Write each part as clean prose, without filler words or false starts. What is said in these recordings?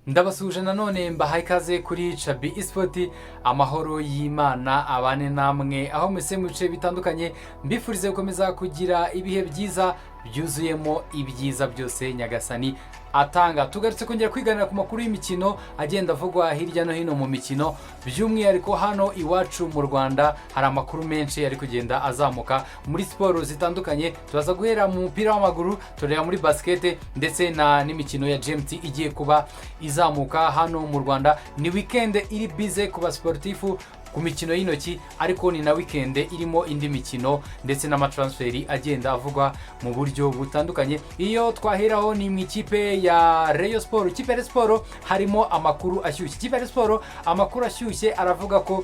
Ndabasuhuje nanone, mbahaye ikaze kuri Cabi Esport. Amahoro y'Imana abane namwe aho mwese mu bice bitandukanye. Mbifurize gukomeza kugira ibihe byiza byuzuyemo ibyiza byose Nyagasani atanga. Tugarutse kongera kwiganira ku makuru y'imikino agenda avugwa hirya no hino mu mikino, by'umwihariko hano iwacu mu Rwanda hari amakuru menshi ari kugenda azamuka muri siporo zitandukanye. Turaza guhera mu mupira w'amaguru, tureba muri basket ndetse na n'imikino ya GMT igiye kuba izamuka hano mu Rwanda. Ni weekend iri busy ku basportifu ku mikino y'intoki, ariko ni na weekend irimo indi mikino ndetse n'amatransferi agenda avugwa mu buryo butandukanye. Iyo twaheraho ni mu ikipe ya Rayon Sport. Ikipe ya Rayon Sport harimo amakuru ashyushye. Ikipe ya Rayon Sport, amakuru ashyushye aravuga ko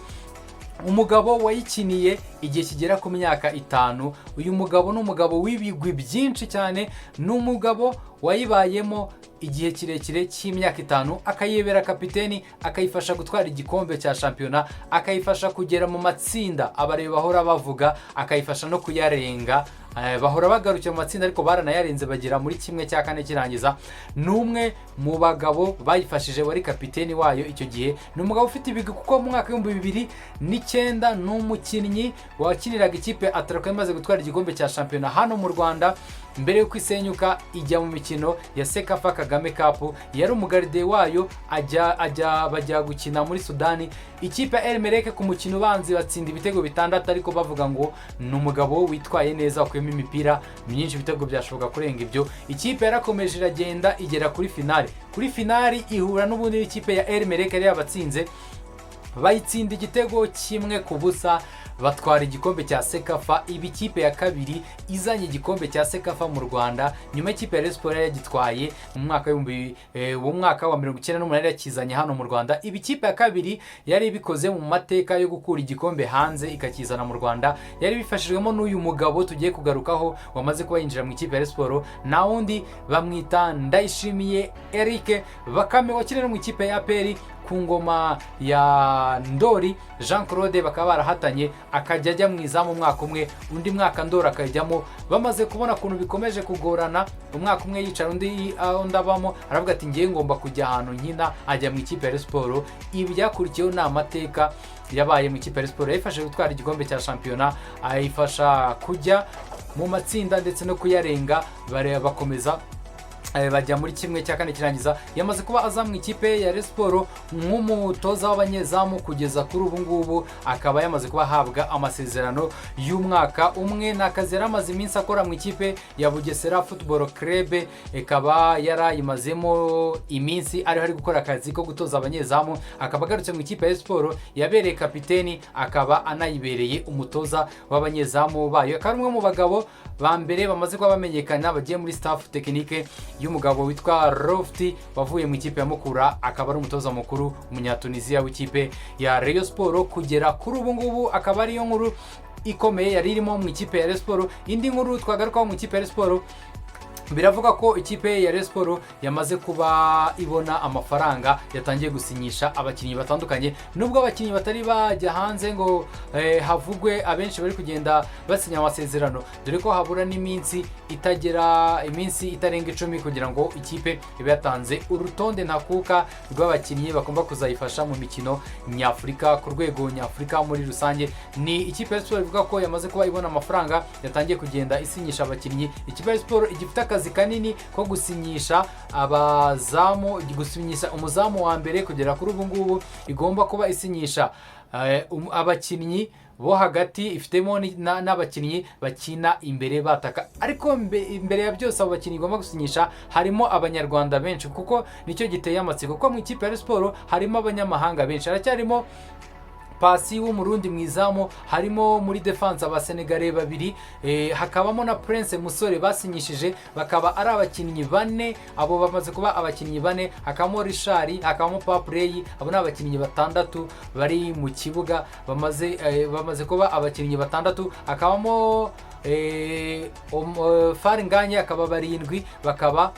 umugabo wayikiniye igihe kigera ku myaka 5, uyu mugabo ni umugabo w'ibigwi byinshi cyane, ni umugabo wayibayemo igihe kirekire cy'imyaka 5, akayibera kapiteni, akayifasha gutwara igikombe cya shampiyona, akayifasha kugera mu matsinda abareba bahora bavuga, akayifasha no kuyarenga. Bahora bagarukira mu matsinda, ariko baranayarenze bagera muri 1/4 kirangiza. Ni umwe mu bagabo bayifashije, wari kapiteni wayo icyo gihe. Ni umugabo ufite ibigwi, kuko mu mwaka w'2009 ni umukinnyi wakiniraga ikipe Atarako imaze gutwara igikombe cya shampiyona hano mu Rwanda mbere y'uko isenyuka ijya mu mikino ya CECAFA Kagame Cup. Yari umugaride wayo, ajya bajya gukina muri Sudani. Ikipe ya El Merreikh ku mukino ubanza batsinda ibitego bitandatu, ariko bavuga ngo ni umugabo witwaye neza, wakuyemo imipira myinshi, ibitego byashoboka kurenga ibyo. Ikipe yarakomeje iragenda igera kuri finale. Kuri finale ihura n'ubundi n'ikipe ya El Merreikh yari yabatsinze, bayitsinda igitego 1-0, batwara igikombe cya CECAFA. Iba ikipe ya kabiri izanye igikombe cya CECAFA mu Rwanda nyuma y'ikipe ya Rayon Sports yari yagitwaye mu mwaka w'ibihumbi mu mwaka wa 98, yakizanye hano mu Rwanda. Iba ikipe ya kabiri yari ibikoze mu mateka yo gukura igikombe hanze ikakizana mu Rwanda. Yari bifashijwemo n'uyu mugabo tugiye kugarukaho wamaze kuba yinjira mu ikipe ya Rayon Sports, nta wundi, bamwita Ndayishimiye Eric Bakame, wakinira mu ikipe ya APR ku ngoma ya Ndori Jean Claude. Bakaba barahatanye, akajya ajya mu izamu umwaka umwe, undi mwaka Ndori akajyamo. Bamaze kubona ukuntu bikomeje kugorana, umwaka umwe yicara undi abamo, aravuga ati: "Ngiye ngomba kujya ahantu nkina." Ajya mu ikipe ya Rayon Sports. Ibi byakurikiyeho ni amateka yabaye mu ikipe ya Rayon Sports. Yayifashe gutwara igikombe cya shampiyona, ayifasha kujya mu matsinda ndetse no kuyarenga, bareba bakomeza bajya muri 1/4 kirangiza. Yamaze kuba aza mu ikipe ya Rayon Sports nk'umutoza w'abanyezamu. Kugeza kuri ubu ngubu akaba yamaze kuba ahabwa amasezerano y'umwaka umwe. Ni akazi yari amaze iminsi akora mu ikipe ya Bugesera Football Club, ikaba yarayimazemo iminsi ariho ari gukora akazi ko gutoza abanyezamu. Akaba agarutse mu ikipe ya Rayon Sports yabereye kapiteni, akaba anayibereye umutoza w'abanyezamu bayo. Akaba ari umwe mu bagabo ba mbere bamaze kuba bamenyekana bagiye muri staff technique y'umugabo witwa Lotfi wavuye mu ikipe ya Mukura, akaba ari umutoza mukuru umunyatunisiya w'ikipe ya Rayon Sports kugera kuri ubu ngubu. Akaba ariyo nkuru ikomeye yari irimo mu ikipe ya Rayon Sports. Indi nkuru twagarukaho mu ikipe ya Rayon Sports, biravuga ko ikipe ya Rayon Sports yamaze kuba ibona amafaranga, yatangiye gusinyisha abakinnyi batandukanye, nubwo abakinnyi batari bajya hanze ngo havugwe. Abenshi bari kugenda basinya amasezerano, dore ko habura n'iminsi itagera, iminsi itarenga 10 kugira ngo ikipe ibe yatanze urutonde ntakuka rw'abakinnyi bagomba kuzayifasha mu mikino nyafurika, ku rwego nyafurika muri rusange. Ni ikipe ya Siporo ivuga ko yamaze kuba ibona amafaranga, yatangiye kugenda isinyisha abakinnyi. Ikipe ya Siporo igifite akazi kanini ko gusinyisha abazamu, gusinyisha umuzamu wa mbere. Kugera kuri ubu ngubu igomba kuba isinyisha abakinnyi bo hagati, ifitemo n'abakinnyi bakina imbere bataka. Ariko imbere ya byose, abo bakinnyi igomba gusinyisha harimo Abanyarwanda benshi, kuko nicyo giteye amatsiko, kuko mu ikipe ya Siporo harimo abanyamahanga benshi. Haracyarimo Pasi w'Umurundi mu izamu, harimo muri défense Abasenegare babiri, hakabamo na Prince Musore basinyishije, bakaba ari abakinnyi bane. Abo bamaze kuba abakinnyi bane. Hakabamo Richard, hakabamo Papureyi, abo ni abakinnyi batandatu bari mu kibuga, bamaze kuba abakinnyi batandatu. Hakabamo Faringanye, akaba barindwi, bakaba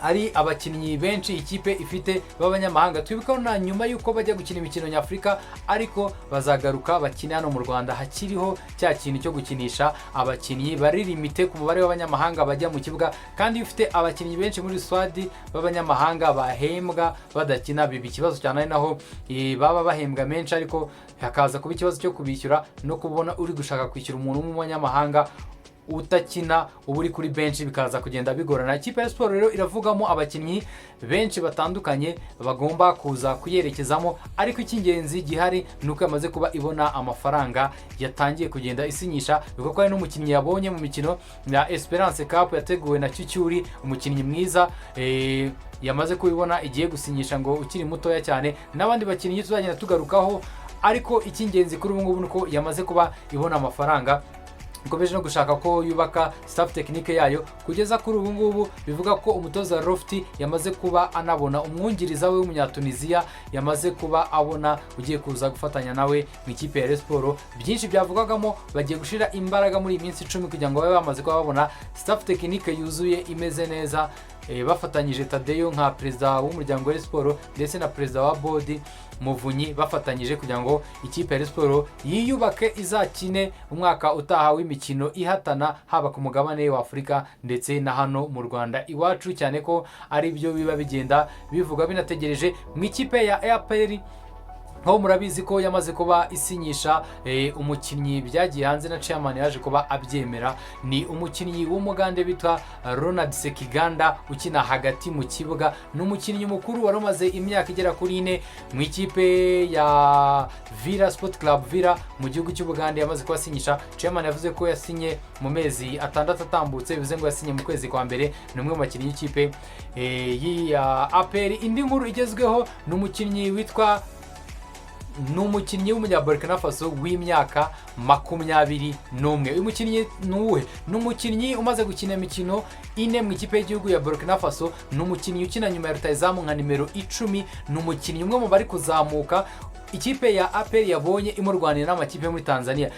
Ari abakinnyi benshi ikipe ifite b'abanyamahanga. Twibuka na nyuma y'uko bajya gukina imikino nyafurika, ariko bazagaruka bakina hano mu Rwanda, hakiriho cya kintu cyo gukinisha abakinnyi bari limité ku mubare w'abanyamahanga bajya mu kibuga. Kandi iyo ufite abakinnyi benshi muri squad b'abanyamahanga bahembwa badakina, biba ikibazo cyane. Ari naho baba bahembwa menshi, ariko hakaza kuba ikibazo cyo kubishyura no kubona uri gushaka kwishyura umuntu w'umunyamahanga utakina, uba uri kuri benshi, bikaza kugenda bigorana. Ikipe ya siporo rero iravugamo abakinnyi benshi batandukanye bagomba kuza kuyerekezamo, ariko icy'ingenzi gihari ni uko yamaze kuba ibona amafaranga, yatangiye kugenda isinyisha. Bivuga ko hari n'umukinnyi yabonye mu mikino ya Esperance Cup yateguwe na Cyucyuri, umukinnyi mwiza yamaze kubibona, igiye gusinyisha, ngo ukiri mutoya cyane, n'abandi bakinnyi tuzagenda tugarukaho. Ariko icy'ingenzi kuri ubu ngubu ni uko yamaze kuba ibona amafaranga, ikomeje no gushaka ko yubaka staff technique yayo. Kugeza kuri ubu ngubu bivuga ko umutoza Lofti yamaze kuba anabona umwungiriza we w'Umunyatunisiya, yamaze kuba abona ugiye kuza gufatanya nawe mu ikipe ya Rayon Sport. Byinshi byavugwagamo, bagiye gushyira imbaraga muri iyi minsi 10 kugira ngo babe bamaze kuba babona staff technique yuzuye, imeze neza, bafatanyije Tadeyo nka perezida w'umuryango wa Rayon Sport ndetse na perezida wa board Muvunyi, bafatanyije kugira ngo ikipe ya Rayon Sport yiyubake, izakine umwaka utaha w'imikino ihatana haba ku mugabane wa Afurika ndetse na hano mu Rwanda iwacu, cyane ko ari byo biba bigenda bivuga binategereje. Mu ikipe ya APR nko murabizi ko yamaze kuba isinyisha umukinnyi, byagiye hanze na chairman yaje kuba abyemera. Ni umukinnyi w'Umugande bita Ronald Sekiganda ukina hagati mu kibuga. Ni umukinnyi mukuru wari umaze imyaka igera kuri 4 mu ikipe ya Villa Sport Club, Villa mu gihugu cy'Ubugande. Yamaze kuba asinyisha. Chairman yavuze ko yasinye mu mezi 6 atambutse, bivuze ngo yasinye mu kwezi kwa mbere. Ni umwe mu bakinnyi b'ikipe ya APR. Indi nkuru igezweho ni umukinnyi witwa, ni umukinnyi w'Umunyaburkina Faso w'imyaka 21. Uyu mukinnyi ni uwuhe? Ni umukinnyi umaze gukina imikino 4 mu ikipe y'igihugu ya Burkina Faso. Ni umukinnyi ukina nyuma ya rutahizamu nka nimero 10. Ni umukinnyi umwe mu bari kuzamuka ikipe ya APR yabonye imurwanira n'amakipe yo muri Tanzania.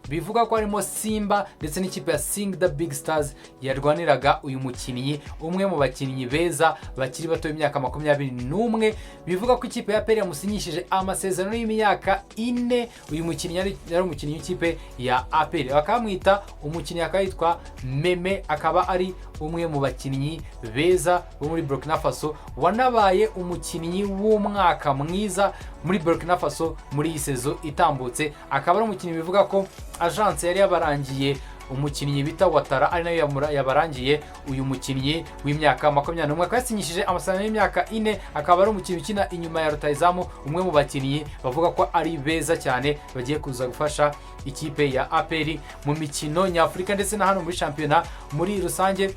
Bivugwa ko harimo Simba ndetse n'ikipe ya Singida Big Stars yarwaniraga uyu mukinnyi, umwe mu bakinnyi beza bakiri bato b'imyaka 21. Bivuga ko ikipe ya APR yamusinyishije amasezerano y'imyaka 4. Uyu mukinnyi yari umukinnyi w'ikipe ya APR, bakamwita umukinnyi akaba yitwa Meme, akaba ari umwe mu bakinnyi beza bo muri Burkina Faso, wanabaye umukinnyi w'umwaka mwiza muri Burkina Faso muri iyi saison itambutse. Akaba ari umukinnyi bivuga ko agence yari yabarangiye umukinnyi bita Watara, ari nayo yabarangiye uyu mukinnyi w'imyaka 21, akaba yasinyishije amasezerano y'imyaka 4. Akaba ari umukinnyi ukina inyuma ya rutahizamu, umwe mu bakinnyi bavuga ko ari beza cyane bagiye kuza gufasha ikipe ya APR mu mikino nyafurika ndetse na hano muri shampiyona muri rusange.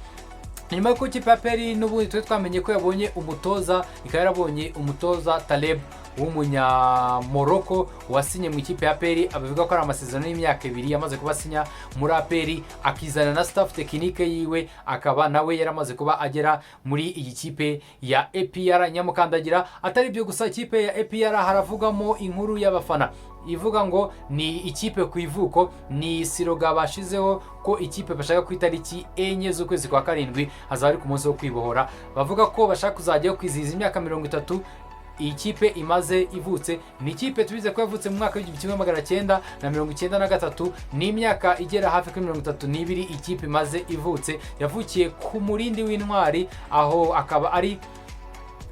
Nyuma y'uko ikipe ya APR n'ubundi twe twamenye ko yabonye umutoza, ikaba yarabonye umutoza Taleb w'Umunyamoroko wasinye mu ikipe ya APR, abavuga ko ari amasezerano y'imyaka 2 yamaze kuba asinya muri APR, akizana na staff technique yiwe, akaba nawe yaramaze kuba agera muri iyi kipe ya APR nyamukandagira. Atari ibyo gusa, ikipe ya APR haravugamo inkuru y'abafana ivuga ngo ni ikipe ku ivuko. Ni slogan bashizeho ko ikipe bashaka ku itariki 4 z'ukwezi kwa karindwi hazaba ari ku munsi wo kwibohora. Bavuga ko bashaka kuzajyayo kwizihiza imyaka 30 iyi kipe imaze ivutse. Ni ikipe tubize ko yavutse mu mwaka w'1993, ni imyaka igera hafi kuri 32 ikipe imaze ivutse. Yavukiye ku Murindi w'Intwari, aho akaba ari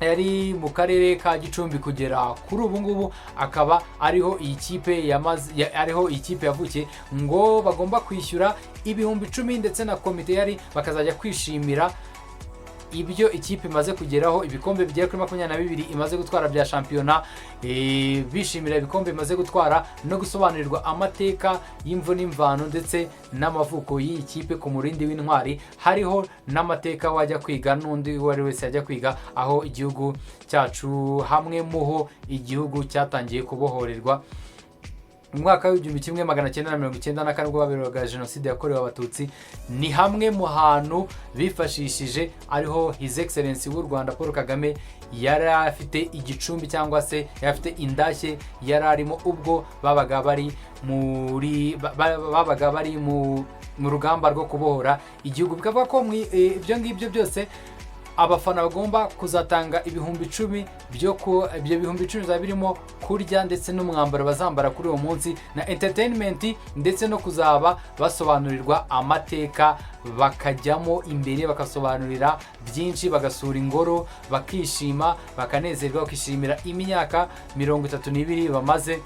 yari mu karere ka Gicumbi. Kugera kuri ubu ngubu akaba ariho iyi kipe yamaze ariho iyi kipe yavukiye. Ngo bagomba kwishyura 10,000 ndetse na komite yari, bakazajya kwishimira ibyo ikipe imaze kugeraho, ibikombe bigera kuri 22 imaze gutwara bya shampiyona, bishimira ibikombe imaze gutwara no gusobanurirwa amateka y'imvu n'imvano ndetse n'amavuko y'iyi kipe ku Murindi w'Intwari. Hariho n'amateka wajya kwiga n'undi uwo ari wese yajya kwiga, aho igihugu cyacu, hamwe muho igihugu cyatangiye kubohorerwa mu mwaka w'1994, ubwo baberaga jenoside yakorewe Abatutsi. Ni hamwe mu hantu bifashishije, ariho His Excellence w'u Rwanda Paul Kagame yari afite igicumbi, cyangwa se yari afite indashye yari arimo ubwo babaga bari muri babaga bari mu rugamba rwo kubohora igihugu. Bikavuga ko ibyo ngibyo byose Abafana bagomba kuzatanga 10,000 byo ku ibyo 10,000 bizaba birimo kurya ndetse n'umwambaro bazambara kuri uwo munsi na entertainment, ndetse no kuzaba basobanurirwa amateka, bakajyamo imbere bakasobanurira byinshi, bagasura ingoro, bakishima, bakanezerwa, bakishimira imyaka 32 bamaze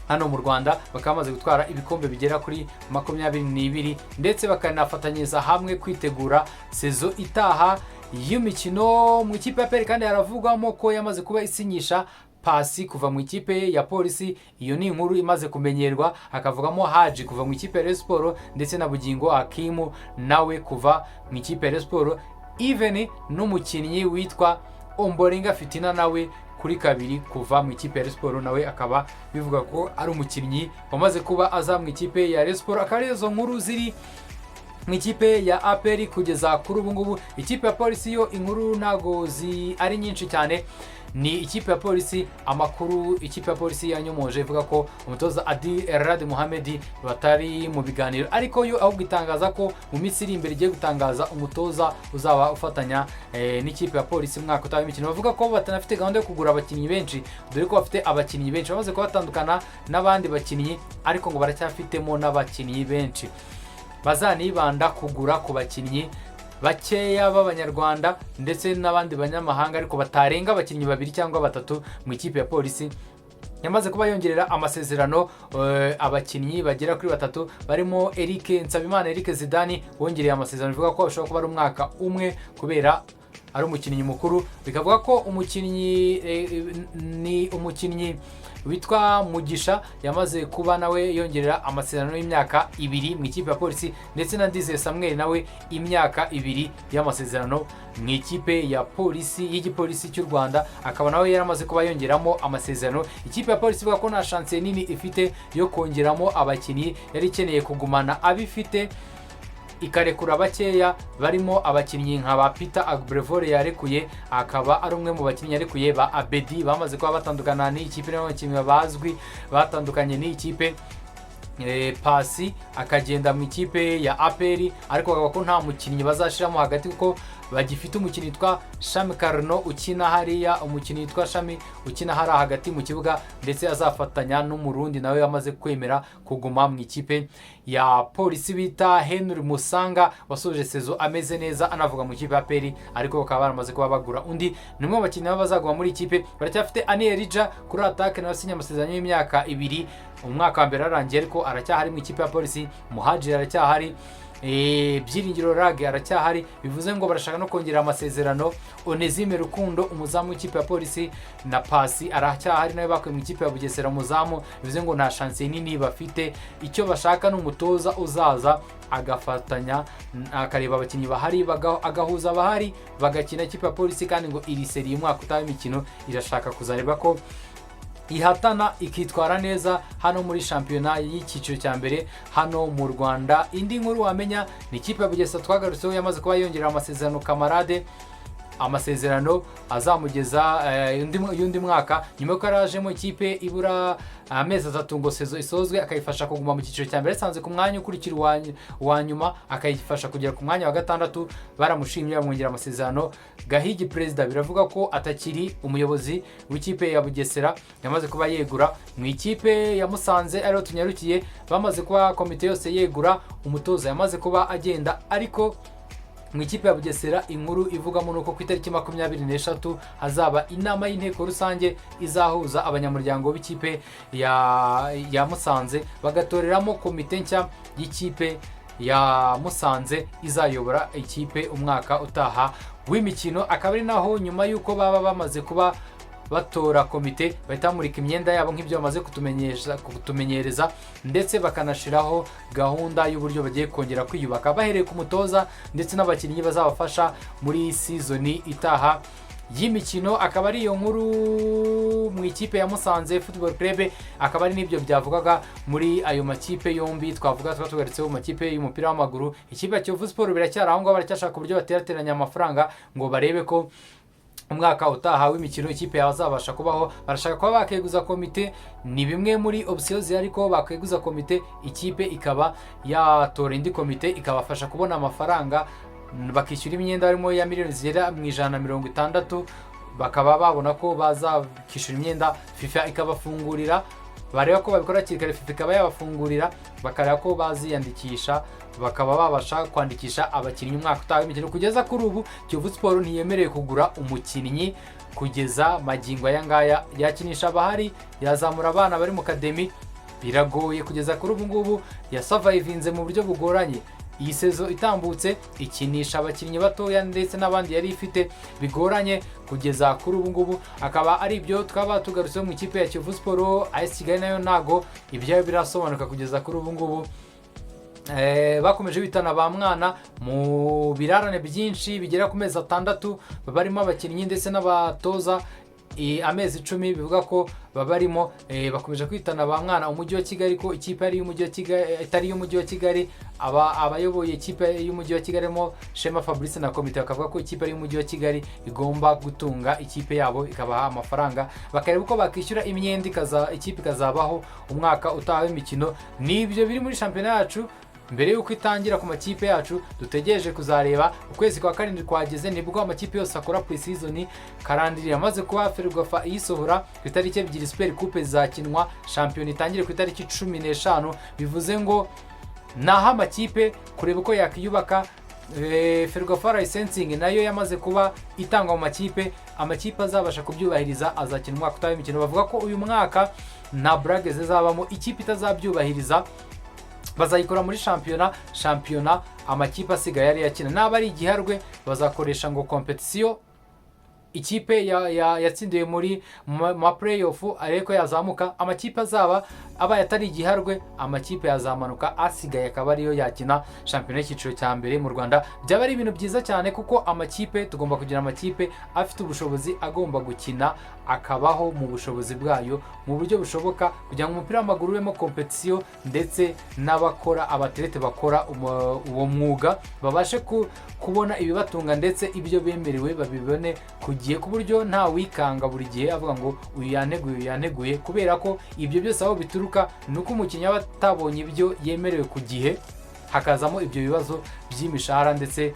hano mu Rwanda, bakaba bamaze gutwara ibikombe bigera kuri 22, ndetse bakanafatanyiriza hamwe kwitegura saison itaha y'imikino. Mu ikipe ya APR kandi haravugwamo ko yamaze kuba isinyisha Pasi kuva mu ikipe ya Polisi. Iyo ni inkuru imaze kumenyerwa. Hakavugamo Haji kuva mu ikipe ya Rayon Sports, ndetse na Bugingo Hakimu nawe kuva mu ikipe ya Rayon Sports, even n'umukinnyi witwa Omborenga Fitina nawe kuri kabiri kuva mu ikipe ya Rayon Sports, nawe akaba bivuga ko ari umukinnyi wamaze kuba aza mu ikipe ya Rayon Sports. Akaba ari izo nkuru ziri mu ikipe ya APR kugeza kuri ubu ngubu. Ikipe ya Polisi yo inkuru ntago ari nyinshi cyane. Ni ikipe ya Polisi, amakuru ikipe ya Polisi yanyomoje ivuga ko umutoza Adil Erradi Muhamedi batari mu biganiro, ariko yo ahubwo itangaza ko mu minsi iri imbere igiye gutangaza umutoza uzaba ufatanya n'ikipe ya Polisi mu mwaka utaha w'imikino. Bavuga ko batanafite gahunda yo kugura abakinnyi benshi, dore ko bafite abakinnyi benshi bamaze kuba batandukana n'abandi bakinnyi, ariko ngo baracyafitemo n'abakinnyi benshi. Bazanibanda kugura ku bakinnyi bakeya b'Abanyarwanda ndetse n'abandi banyamahanga, ariko batarenga abakinnyi babiri cyangwa batatu. Mu ikipe ya Polisi yamaze kuba yongerera amasezerano abakinnyi bagera kuri batatu, barimo Eric Nsabimana, Eric Zidane wongereye amasezerano, bivuga ko ashobora kuba ari umwaka umwe kubera ari umukinnyi mukuru. Bikavuga ko umukinnyi ni umukinnyi witwa Mugisha yamaze kuba nawe yongerera amasezerano y'imyaka 2 mu ikipe ya Polisi, ndetse na Ndizeye Samuel nawe imyaka 2 y'amasezerano mu ikipe ya Polisi y'igipolisi cy'u Rwanda, akaba nawe yaramaze kuba yongeramo amasezerano. Ikipe ya Polisi ivuga ko nta chance nini ifite yo kongeramo abakinnyi, yari ikeneye kugumana abifite ikarekura bakeya, barimo abakinnyi nka ba Peter Agbrevore yarekuye, akaba ari umwe mu bakinnyi yarekuye, ba Abedi bamaze kuba batandukana n'iyi kipe, n'abakinnyi bazwi batandukanye n'iyi kipe, Pasi akagenda mu ikipe ya APR, ariko bavuga ko nta mukinnyi bazashiramo hagati kuko bagifite umukinnyi witwa Shami Karno ukina hariya, umukinnyi witwa Shami ukina hariya hagati mu kibuga, ndetse azafatanya n'Umurundi nawe wamaze kwemera kuguma mu ikipe ya Polisi bita Henry Musanga, wasoje saison ameze neza, anavuga mu ikipe ya APR, ariko bakaba baramaze kuba bagura undi. Ni umwe mu bakinnyi baba bazaguma muri ikipe. Baracyafite Ani Erija kuri attaque, nawe asinye amasezerano y'imyaka 2, umwaka wa mbere ararangiye ariko aracyahari mu ikipe ya Polisi. Muhajiri aracyahari, Byiringiro Rage aracyahari, bivuze ngo barashaka no kongera amasezerano Onezime Rukundo, umuzamu w'ikipe ya Polisi, na Pasi aracyahari nawe bakuye mu ikipe ya Bugesera, umuzamu. Bivuze ngo nta chance nini bafite, icyo bashaka ni umutoza uzaza agafatanya, akareba abakinnyi bahari, agahuza abahari bagakina. Ikipe ya Polisi kandi ngo iri seri umwaka utaha w'imikino irashaka kuzareba ko ihatana, ikitwara neza hano muri shampiyona y'icyiciro cya mbere hano mu Rwanda. Indi nkuru wamenya ni ikipe ya Bugesera twagarutseho yamaze kuba yongerera amasezerano Kamarade, amasezerano azamugeza y'undi mwaka, nyuma y'uko yarajemo ikipe ibura amezi 3 ngo saison isozwe, akayifasha kuguma mu cyiciro cya mbere, yasanze ku mwanya ukurikira uwa nyuma, akayifasha kugera ku mwanya wa gatandatu. Baramushimye, bamwongera amasezerano. Gahigi perezida biravuga ko atakiri umuyobozi w'ikipe ya Bugesera, yamaze kuba yegura. Mu ikipe ya Musanze ariho tunyarukiye, bamaze kuba komite yose yegura, umutoza yamaze kuba agenda, ariko mu ikipe ya Bugesera inkuru ivugamo nuko ku itariki 23 hazaba inama y'inteko rusange izahuza abanyamuryango b'ikipe ya Musanze, bagatoreramo komite nshya y'ikipe ya Musanze izayobora ikipe umwaka utaha w'imikino. Akaba ari naho nyuma y'uko baba bamaze kuba batora komite, bahita bamurika imyenda yabo nk'ibyo bamaze kutumenyereza, ndetse bakanashyiraho gahunda y'uburyo bagiye kongera kwiyubaka bahereye ku mutoza ndetse n'abakinnyi bazabafasha muri season itaha y'imikino. Akaba ari iyo nkuru mu ikipe ya Musanze Football Club. Akaba ari n'ibyo byavugaga muri ayo makipe yombi twavuga tuba tugarutseho mu makipe y'umupira w'amaguru. Ikipe ya Kiyovu Sport biracyari aho ngaho, baracyashaka uburyo baterateranya amafaranga ngo barebe ko umwaka utaha w'imikino ikipe yazabasha kubaho. Barashaka kuba bakeguza komite, ni bimwe muri options zihari ariko bakweguza komite, ikipe ikaba yatora indi komite ikabafasha kubona amafaranga. bakishyura imyenda harimo ya miliyoni zigera mu 160, bakaba babona ko bazakishyura imyenda, FIFA ikabafungurira. Bareba ko babikora hakiri kare, FIFA ikaba yabafungurira, bakareba ko baziyandikisha, bakaba babasha kwandikisha abakinnyi umwaka utaha w'imikino. Kugeza kuri ubu Kiyovu Sports ntiyemerewe kugura umukinnyi kugeza magingo aya ngaya. Yakinisha abahari, yazamura abana bari mu academy, biragoye. Kugeza kuri ubu ngubu yasurvivinze mu buryo bugoranye. Iyi saison itambutse ikinisha abakinnyi batoya ndetse n'abandi yari ifite bigoranye. Kugeza kuri ubu ngubu akaba ari ibyo twaba tugarutseho mu ikipe ya Kiyovu Sports. AS Kigali nayo ntago ibyayo birasobanuka kugeza kuri ubu ngubu. Bakomeje bitana ba mwana mu birarane byinshi bigera ku mezi 6, barimo abakinnyi ndetse n'abatoza, amezi 10 bivuga ko babarimo, bakomeje kwitana ba mwana. Umujyi wa Kigali ko ikipe ari iy'umujyi wa Kigali, itari iy'umujyi wa Kigali. Aba abayoboye ikipe y'umujyi wa Kigali harimo Shema Fabrice na komite bakavuga ko ikipe ari iy'umujyi wa Kigali, igomba gutunga ikipe yabo, ikabaha amafaranga, bakareba uko bakishyura imyenda, ikaza ikipe ikazabaho umwaka utaha w'imikino. Nibyo biri muri shampiyona yacu mbere y'uko itangira ku makipe yacu. Dutegereje kuzareba. Ukwezi kwa karindwi kwageze, nibwo amakipe yose akora pre-season. Calendrier amaze kuba Ferwafa iyisohora ku itariki 2, Super Coupe zizakinwa, shampiyona itangire ku itariki 15. Bivuze ngo naho amakipe kureba uko yakiyubaka. Ferwafa licensing nayo yamaze kuba itangwa mu makipe. Amakipe azabasha kubyubahiriza azakina umwaka utaha w'imikino. Bavuga ko uyu mwaka nta burage zizabamo. Ikipe itazabyubahiriza bazayikora muri shampiyona. Shampiyona amakipe asigaye yari yakina naba ari igiharwe, bazakoresha ngo compétition. Ikipe yatsindiwe muri ma playoff ariko yazamuka. Amakipe azaba abaye atari igiharwe, amakipe yazamanuka, asigaye akaba ariyo yakina shampiyona y'icyiciro cya mbere mu Rwanda. Byaba ari ibintu byiza cyane, kuko amakipe tugomba kugira amakipe afite ubushobozi, agomba gukina akabaho mu bushobozi bwayo mu buryo bushoboka, kugira ngo umupira w'amaguru ubemo compétition, ndetse n'abakora abaterete bakora uwo mwuga babashe kubona ibibatunga, ndetse ibyo bemerewe babibone ku gihe, ku buryo nta wikanga buri gihe avuga ngo uyu yanteguye, uyu yanteguye, kubera ko ibyo byose aho bituruka ni uko umukinnyi aba atabonye ibyo yemerewe ku gihe, hakazamo ibyo bibazo by'imishahara ndetse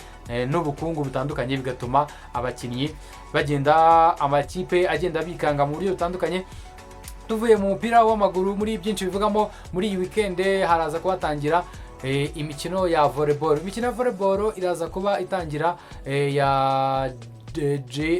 n'ubukungu butandukanye, bigatuma abakinnyi bagenda, amakipe agenda bikanga mu buryo butandukanye. Tuvuye mu mupira w'amaguru, muri byinshi bivugamo muri iyi weekend haraza kuhatangira imikino ya volleyball. Imikino ya volleyball iraza kuba itangira, ya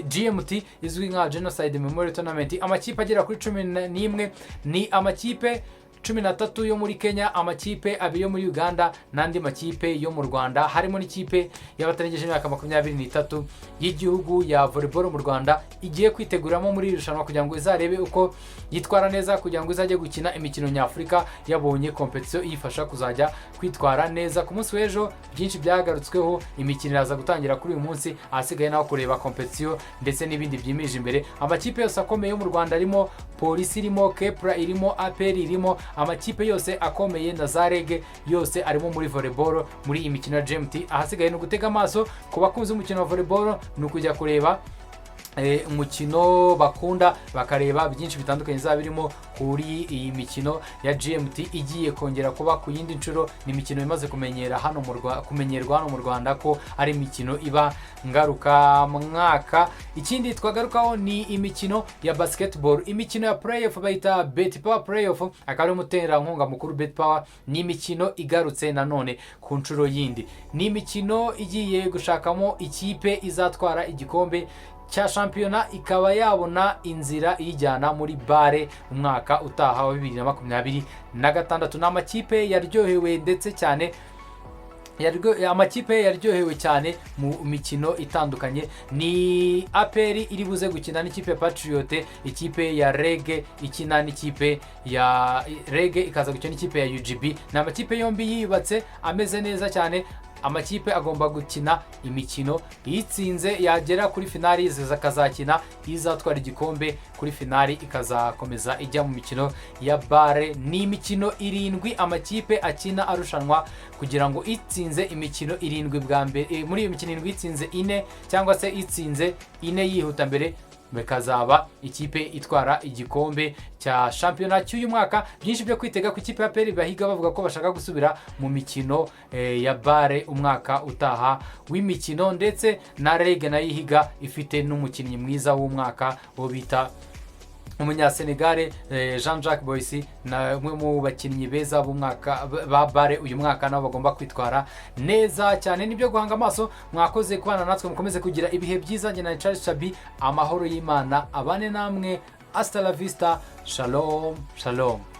GMT izwi nka Genocide Memorial Tournament. Amakipe agera kuri 11, ni amakipe 13 yo muri Kenya, amakipe 2 yo muri Uganda n'andi makipe yo mu Rwanda, harimo n'ikipe y'abatarengeje imyaka 23 y'igihugu ya volleyball mu Rwanda igiye kwiteguramo muri iri rushanwa, kugira ngo izarebe uko yitwara neza, kugira ngo izajye gukina imikino nyafurika yabonye compétition iyifasha kuzajya kwitwara neza. Ku munsi w'ejo byinshi byagarutsweho. Imikino iraza gutangira kuri uyu munsi, ahasigaye naho kureba compétition ndetse n'ibindi byimirije imbere. Amakipe yose akomeye yo mu Rwanda arimo: Polisi irimo, Kepler irimo, APR irimo, amakipe yose akomeye na za REG yose arimo muri volleyball muri iyi mikino ya GMT. Ahasigaye ni ugutega amaso. Ku bakunzi b'umukino wa volleyball ni ukujya kureba umukino bakunda, bakareba byinshi bitandukanye bizaba birimo kuri iyi mikino ya GMT igiye kongera kuba ku yindi nshuro. Ni imikino imaze kumenyera hano mu kumenyerwa hano mu Rwanda ko ari imikino iba ngaruka mwaka. Ikindi twagarukaho ni imikino ya basketball, imikino ya playoff bayita betPawa playoff, akaba ari umuterankunga mukuru betPawa. Ni imikino igarutse nanone ku nshuro yindi. Ni imikino igiye gushakamo ikipe izatwara igikombe cya shampiyona, ikaba yabona inzira iyijyana muri BAL umwaka utaha wa 2026. Ni amakipe yaryohewe ndetse cyane, amakipe yaryohewe cyane mu mikino itandukanye. Ni APR iri buze gukina n'ikipe ya Patriots, ikipe ya REG ikina n'ikipe ya REG ikaza gukina n'ikipe ya UGB. Ni amakipe yombi yiyubatse, ameze neza cyane. Amakipe agomba gukina imikino, iyitsinze yagera kuri finali akazakina izatwara igikombe kuri finali, ikazakomeza ijya mu mikino ya BAL. Ni imikino irindwi amakipe akina arushanwa, kugira ngo itsinze imikino irindwi bwa mbere, muri iyo mikino irindwi itsinze ine cyangwa se itsinze ine yihuta mbere, bikazaba ikipe itwara igikombe cya shampiyona cy'uyu mwaka. Byinshi byo kwitega ku ikipe ya APR. Bahiga bavuga ko bashaka gusubira mu mikino ya BAL umwaka utaha w'imikino, ndetse na REG nayo ihiga ifite n'umukinnyi mwiza w'umwaka wo bita umunyasenegare Jean Jacques Boissy, na umwe mu bakinnyi beza b'umwaka ba BAL uyu mwaka, nabo bagomba kwitwara neza cyane. Nibyo guhanga amaso. Mwakoze kubana natwe, mukomeze kugira ibihe byiza. Njye na Charles Chabi, amahoro y'Imana abane namwe. Hasta la vista, shalom shalom.